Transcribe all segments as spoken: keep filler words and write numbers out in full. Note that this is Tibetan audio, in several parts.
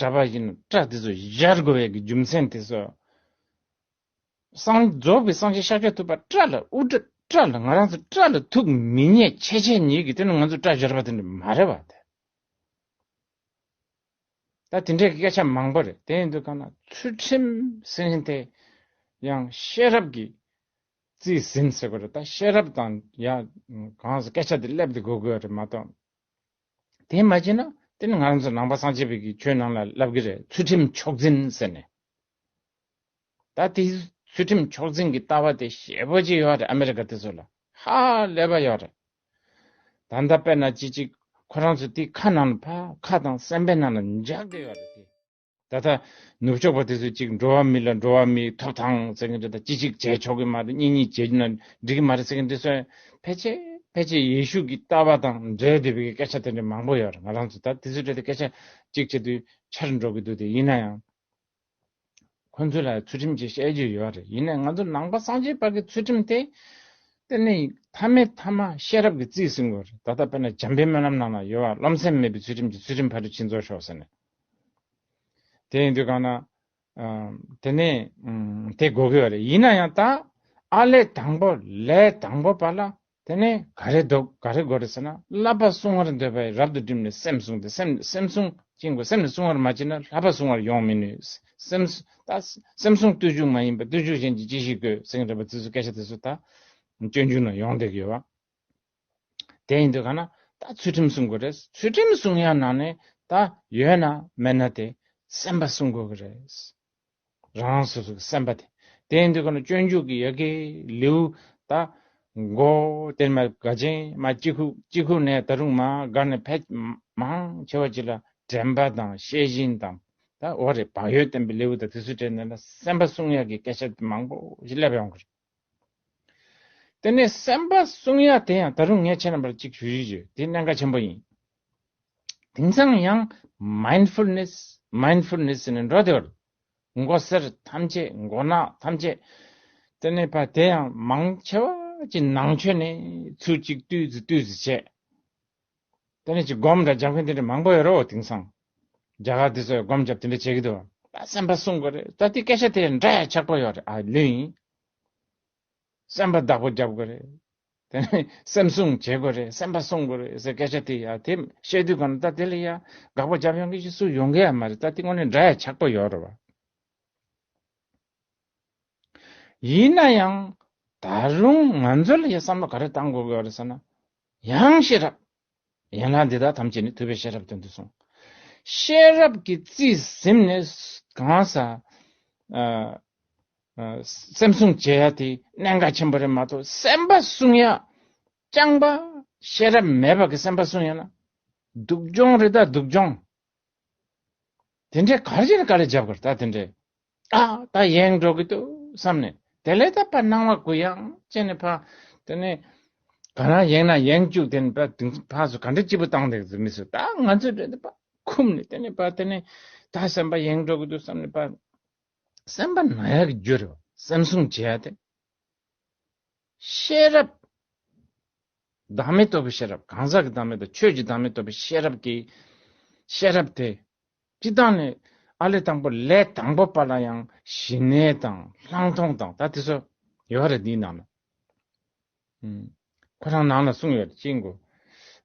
གྲྭ་པ་ཡིན་ན་སྐྲ་དེ་ཚོ་སྦྱར་དགོས་པའི་གི་རྒྱུ་མཚན་དེ་ཚོ། སངས་རྫོགས་པའི་སངས་རྒྱས་ཤཱཀྱ་ཐུབ་པ་སྐྲ་ལ་དབུ་སྐྲ་སྐྲ་ལ་ང་རང་ཚོ་སྐྲ་ལ་ཐུག་མི་ཉན་ཆེ་ཆེ་ཉིད་ཀྱི་དེ་ནི་ང་ཚོ་སྐྲ་སྦྱར་བ་དེ་འདྲ་མ་རེད་བ་དེ། ད་དེ་འདྲའི་སྐད་ཆ་མང་པོ་རེད། དེ་ཡིན་དུས་གང་ན་ཚུལ་ཁྲིམས་ཟེར་མཁན་དེ་ཡང་ཤེས་རབ་ཀྱི་རྩིས་ཟིན་ཟེར་དགོས་རེད། ད་ཤེས་རབ་དང་ཡང་གང་ཟེར་སྐད་ཆ་དེ་སླེབས་ཏེ་དགོས་དགོས་རེད་མ་གཏོགས། དེ་མ་བྱས་ན་དེ་ནི་ང་རང་ཚོ་ནང་པ་སངས་རྒྱས་པའི་གི་ཆོས་ནང་ལ་ལབ་གི་རེད། ཚུལ་ཁྲིམས་མཆོག་འཛིན་ཟེར་ནས། ད་དེ་ཚུལ་ཁྲིམས་མཆོག་འཛིན་གྱི་ལྟ་བ་དེ་ཞེ་པོ་ཅིག་ཡོད་རེད། ཨ་མེ་རི་ཀ་དེ་ཚོ་ལ་ཧ་ལས་པ་ཡོད་རེད། ད་ལྟ་དཔེར་ན་ཅི་ཅིག་ཁོ་རང་ཚོ་དེ་ཁ་ནང་ལ་ཕ་ཁ་དང་སེམས་པའི་ནང་ལ་འཇགས་བསྡད་ཡོད་རེད་དེ། ད་ལྟ་ནུབ་ཕྱོགས་པ་དེ་ཚོས་ཅིག་འགྲོ་བ་མི་ལ་འགྲོ་བ་མིའི་ཐོབ་ཐང་ཟེར་མཁན་དེ་དང་ཅི་ཅིག་བྱས་ཆོག་གི་མ་རེད། གཉིས་གཉིས་བྱས་ན་འགྲིག་གི་མ་རེད་ཟེར་མཁན་དེ་ཚོ་ཕལ་ཆེར་ཕལ་ཆེར་ཡེ་ཤུ་གི་ལྟ་བ་དང་འབྲེལ་བསྡད་པའི་སྐད་ཆ་དེ་འདྲ་མང་པོ་ཡོད་རེད། ང་རང་ཚོ་ད་དེ་ཚོའི་གྲས་དེ་སྐད་ཆ་གཅིག་བྱེད་དུས་ཆེར་འགྲོ་གི་འདུག་དེ་ཡིན་ན་ཡང་ཁོ་ཚོ་ལ་ཚུལ་ཁྲིམས་ཅིག་བཤད་རྒྱུ་ཡོད་རེད། ཡིན་ནའི་ང་ཚོ་ནང་པ་སངས་རྒྱས་པ་གི་ཚུལ་ཁྲིམས་དེ་དེ་ནི་མཐའ་མའི་མཐའ་མ་ཤེས་རབ་ཀྱི་རྩིས་ཟིན་དགོས་རེད། ད་ལྟ་དཔེར་ན་འཇམ་དཔལ་སྨོན་ལམ་ནང་ལ་ཡོད་པ། རློམ་སེམས་མེད་པའི་ཚུལ་ཁྲིམས་ཀྱི་ཚུལ་ཁྲིམས་ཕ་རོལ་ཕྱིན་རྫོགས་ཤོག་ཟེར་ནས། དེ་ཡིན་དུས་གང་ན། ཨ། དེ་ནས་ཨ། དེ་དགོས་ཀྱི་ཡོད་རེད། ཡིན་ན་ཡང་ད་ཨ་ལས་དང་པོ་ལས་དང་པོ་པ་ལ་དེ་ནས་ག་རེ་འདུག་ག་རེ་དགོས་རེད་ཟེར་ན། བསླབ་པ་བསྲུང་བར་འདོད་པས་རབ་ཏུ་བསྒྲིམས་ནས་སེམས་བསྲུང་སྟེ། སེམས་སེམས་བསྲུང་བྱེད་དགོས། སེམས་ནི་བསྲུང་བར་མ་བྱས་ན་བསླབ་པ་བསྲུང་བར་ཡོང་མི་ནུས། སེམས་ད་སེམས་བསྲུང་བརྟུལ་ཞུགས་མ་ཡིན་པ། བརྟུལ་ཞུགས་གཞན་གྱིས་ཅི་ཞིག་དགོས་ཟེར་མཁན་རེད་པ། དེ་ཚོ་སྐད་ཆ་དེ་ཚོ་ད་སྤྱོད་འཇུག་ནང་ཡོང་བསྡད་ཀྱི་ཡོད་པ། དེ་ཡིན་དུས་ག་ན་ད་ཚུལ་ཁྲིམས་བསྲུང་དགོས་རེད། ཚུལ་ཁྲིམས་བསྲུང་ཡ་ནང་ནས་ད་ཡོད་ན་མེད་ན་དེ་སེམས་པ་བསྲུང་དགོས་ཀྱི་རེད། རང་རང་སོ་སོ་གི་སེམས་པ་དེ། དེ་ཡིན་དུས་ག་ན་སྤྱོད་འཇུག་གི་ཡ་གི་ལེའུ་ད་མགོ་དེ་མ་དགའ་ཆེན་མ་གཅིག་ཁུག་གཅིག་ཁུག་ནས་ད་རུང་མ་དགའ་ནས་ཕལ་མང་ཆེ་བ་ཅིག་ལ་དྲན་པ་དང་ཤེས་བཞིན་དང་ད་འོ་རེད། བག་ཡོད་བསྟེན་པའི་ལེའུ་དང་དེ་ཚོ་དྲན་ནས་ན་སེམས་པ་བསྲུང་ཡ་གི་སྐད་ཆ་མང་པོ་ཞིག་སླེབས་ཡོང་གི་རེད། དེ་ནས་སེམས་པ་བསྲུང་ཡ་དེ་ཡང་ད་རུང་ངས་ཁྱེད་རྣམ་པར་གཅིག་ཞུ་རྒྱུ་ཡོད། དེ་གནད་འགག་ཆེན་པོ་ཡིན། དེང་སང་ཡང་མའིན་ཌ་ཕུལ་ནེ་སི། མའིན་ཌ་ཕུལ་ནེ་སི་ཟེར་ནས་འགྲོ་བསྡད་པ་རེད། མགོ་སེར་ཐམས་ཅད། མགོ་ནག་ཐམས་ཅད། དེ་ནས་ཕ་དེ་ཡང་མང་ཆེ་བ་ཅིག་ནང་ཆོས་ནས་ཚུར་གཅིག་བཏུས་ཚུར་བཏུས་ཚུར་བྱས། དེ་ནས་ཅིག་སྒོམ་འདྲ་རྒྱབ་མཁན་དེ་འདྲ་མང་པོ་ཡོད་རེད་འོ། དེང་སང་རྒྱ་གར་དེ་ཚོས་སྒོམ་རྒྱབ་དེ་འདྲ་བྱེད་ཀྱི་འདུག་ད་སེམས་པ་བསྲུང་དགོས་རེད། ད་དེ་སྐད་ཆ་དེ་འདྲ་ཡ་ཆགས་པོ་ཡོད་རེད། ཨ་ལོས་ཡིན། སེམས་པ་བདག་པོ་རྒྱབ་དགོས་རེད། དེ་ནས་སེམས་བསྲུང་བྱེད་དགོས་རེད། སེམས་པ་བསྲུང་དགོས་རེད་ཟེར་སྐད་ཆ་དེ་ཡ་དེ་བཤད་དུས་གང་ད་དེ་ལ་ཡ་དགག་པ་རྒྱབ་ཡོང་མཁན་ཞིག་སུ་ཡོང་གི་ཡ་མ་རེད། ད་དེ་དངོས་གནས་འདྲ་ཡ་ཆགས་པོ་ཡོད་རེད་བ། ཡིན་ན་ཡང་ད་རུང་ང་ཚོ་ལ་ཡ་བསམ་བློ་ག་རེ་བཏང་དགོས་ཀྱི་ཡོད་རེད་ཟེར་ན། ཡང་ཤེས་རབ། ཡན་ལག་འདི་དག་ཐམས་ཅད་ནི་ཐུབ་པས་ཤེས་རབ་སྟོན་ཏུ་གསུངས། ཤེས་རབ་ཀྱི་རྩིས་ཟིན་ནས་གང་ཟག་ཨ། ཨ། སེམས་བསྲུང་བྱེད་ཡ་དེ་གནད་འགག་ཆེན་པོ་རེད་མ་གཏོགས། སེམས་པ་བསྲུང་ཡ་རྐྱང་པ་ཤེས་རབ་མེད་པ་གི་སེམས་པ་བསྲུང་ཡ་ན་སྡུག་སྦྱོང་རེད། ད་སྡུག་སྦྱོང་དེ་འདྲའི་ག་རེ་བྱས་ནས་ག་རེ་རྒྱབ་དགོས་རེད། ད་དེ་འདྲའི་ཨ་ད་ཡེངས་འགྲོ་གི་འདུག་བསམ་ནས་དེ་ལས་ད་ཕར་སྣང་བ་གུ་ཡངས་བྱས་ནས་ཕར་དེ་ནས་ག་རང་ཡེངས་ན་ཡེངས་བཅུག་དེ་ནས་ཕར་དེང་ཕར་ཚུར་ག་འདྲ་སྐྱིད་པོ་བཏང་བསྡད་ཀྱི་མི་སྲིད། ད་ང་ཚོའི་གྲས་དེ་ཕར་འཁུམས་ནས་དེ་ནས་ཕར་དེ་ནས་ད་སེམས་པ་ཡེངས་འགྲོ་གི་འདུག་བསམ་ནས་ཕར་སེམས་པ་ན་ཡག་གི་རྒྱུ་རེད་བ། སེམས་བསྲུང་བྱེད་ཡ་དེ། ཤེས་རབ། བདག་མེད་རྟོགས་པའི་ཤེས་རབ། གང་ཟག་གི་བདག་མེད་དང་ཆོས་ཀྱི་བདག་མེད་རྟོགས་པའི་ཤེས་རབ་ཀྱི་ཤེས་རབ་དེ། སྤྱིར་བཏང་ནས་ཨ་ལས་དང་པོ་ལས་དང་པོ་པ་ལ་ཡང་ཞི་གནས་དང་ལྷག་མཐོང་དང་ད་དེ་ཚོ་ཡོད་རེད། འདིའི་ནང་ལ། ཨུམ། ཁོ་རང་ནང་ལ་གསུངས་ཡོད་རེད། ཅིག་གོ།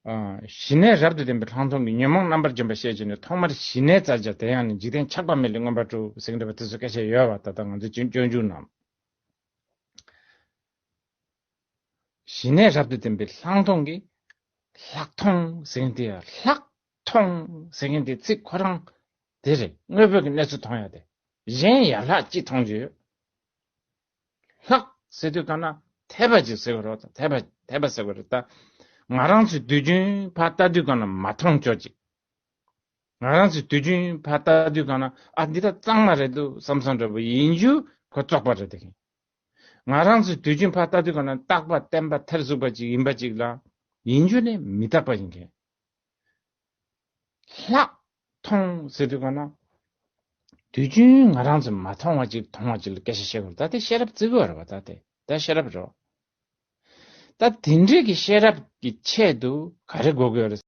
ཨ། ཞི་གནས་རབ་ཏུ་ལྡན་པའི་ལྷག་མཐོང་གིས་ཉོན་མོངས་རྣམ་པར་འཇོམས་པར་བཤད་ཀྱི་ནི། ཐོག་མར་ཞི་གནས་བཙལ་བྱ་དེ་ཡང་ནི། འཇིག་རྟེན་ཆགས་པ་མེད་ལས་མངོན་པར་སྤྲུལ་ཟེར་གྱི་འདྲ་བ་དེ་ཚོ་སྐད་ཆ་ཡོད་པ། ད་ལྟ་ང་ཚོ་སྤྱོད་སྤྱོད་འཇུག་ནང་། ཞི་གནས་རབ་ཏུ་ལྡན་པའི་ལྷག་མཐོང་གིས། ལྷག་མཐོང་ཟེར་མཁན་དེ་ཡང་ལྷག་མཐོང་ཟེར་མཁན་དེ་ཚིག་ཁོ་རང་དེ་རེད། དངོས་པོ་གི་གནས་ཚུལ་མཐོང་ཡ་དེ། གཞན་ཡང་ལྷག་ཅིག་མཐོང་རྒྱུ་ཡོད། ལྷག་ཟེར་དུས་གང་ན་འཐད་པ་ཅིག་ཟེར་དགོས་རེད། འཐད་པ་འཐད་པ་ཟེར་དགོས་རེད། ད་ང་རང་ཚོས་དུས་རྒྱུན་ཕར་ལྟ་དུས་གང་ན་མ་མཐོང་ཅོག་ཅིག་ང་རང་ཚོས་དུས་རྒྱུན་ཕར་ལྟ་དུས་གང་ན་ཨ་འདི་ད་གཙང་མ་རེད་འདུག་བསམ་བསམ་འདྲ་པོ་ཡིན་རྒྱུ་ཁོ་བཙོག་པ་རེད་དེ། ང་རང་ཚོས་དུས་རྒྱུན་ཕར་ལྟ་དུས་གང་ན་རྟག་པ་བརྟན་པ་ཐེར་ཟུག་པ་ཅིག་ཡིན་པ་ཅིག་ལ་ཡིན་རྒྱུ་ནི་མི་རྟག་པ་ཡིན་མཁན། ལྷག་མཐོང་ཟེར་དུས་གང་ན། དུས་རྒྱུན་ང་རང་ཚོས་མ་མཐོང་བ་ཅིག་མཐོང་བ་ཅིག་ལ་སྐད་ཆ་བཤད་དགོས་རེད། ད་དེ་ཤེས་རབ་བརྩི་དགོས་རེད་བ། ད་དེ་ད་ཤེས་རབ་རེད་བ། ད་དེ་འདྲའི་གི་ཤེས་རབ་ཀྱི་ཆེད་དུ་ག་རེ་དགོས་ཀྱི་ཡོད་རེད།